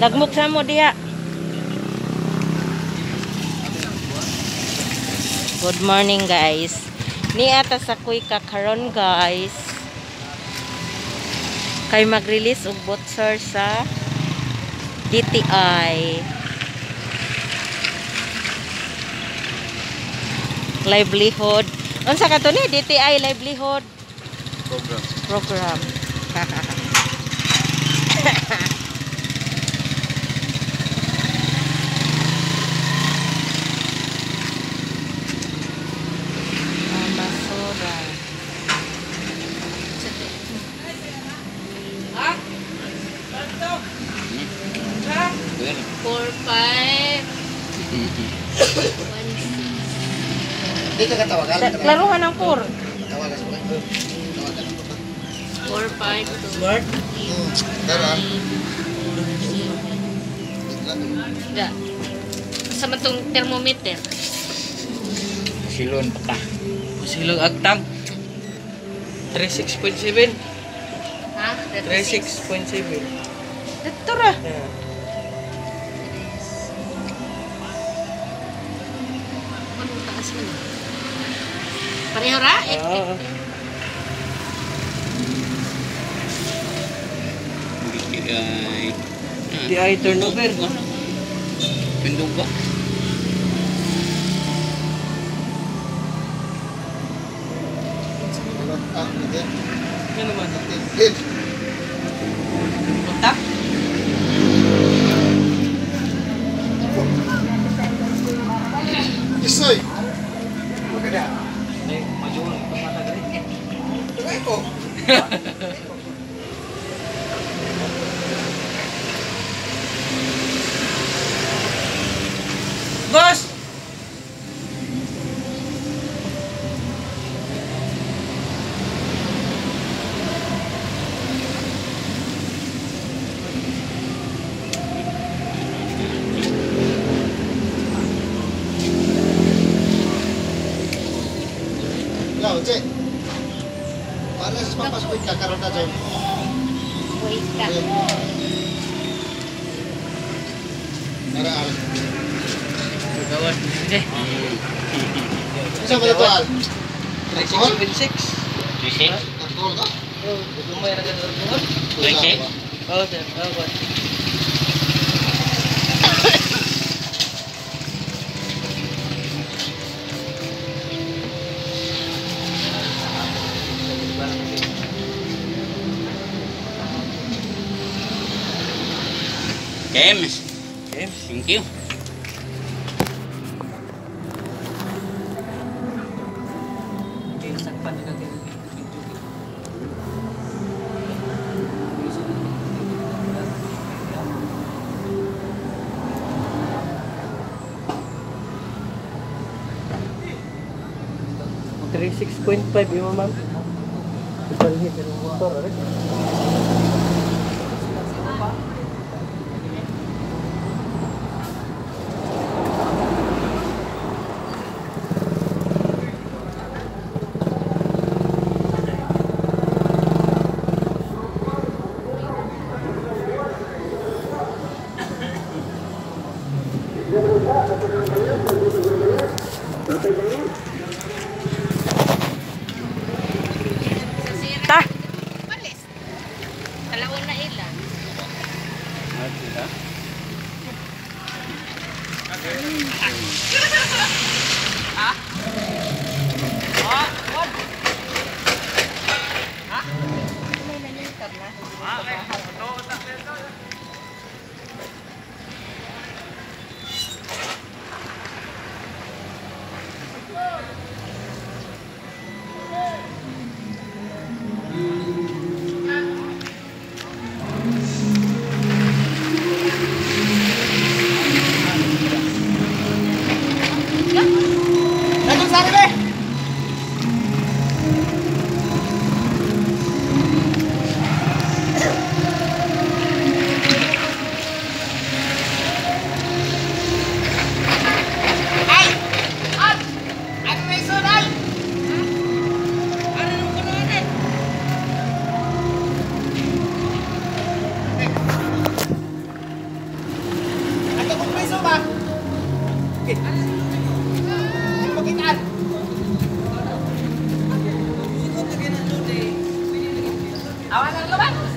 Lagmok sa mo diha. Good morning, guys. Niata sa Kuyca karon, guys. Kay mag-release og voucher sa DTI. Livelihood. Unsa ka to ni DTI Livelihood Program. Program. Amasura. Ha? 4, 5, 1, 6. Di ka katawagan. Klaruhan ang 4. Tawagan sa mga. Tawagan ang baba. 4, 5, 2, Smart. Tara. 8, 7. Sa man tong thermometer. Silon pa ka. Pusilong agtang. 36.7. Ha? 36. 36.7. Dito ra. Yeah. Ano taas man? Pareho ra? Oo. DTI. DTI turnover. Pindog ba? Ah, hindi. Ano naman? Hindi. Punta? Isoy. Maganda. Ay, majuan. Pamata rin. Tugay ko. Boss! Lao, che. Para sa papas ko kakaroon na dyan. Wait ka. Tara, Al. Gawan. Hindi. Isa ba ito, Al? 36.6. 36? Alcohol ka? Oh, lumay na ganun alcohol. 36? Oo, sir. Oo, boss. James. James. Thank you. Okay, sakpan na kay 36.5 yung ma'am. Ibalhin ng motor, right? Ta. Palis. Kalaon na ila. Nandun sa akin eh! Awa ng luban.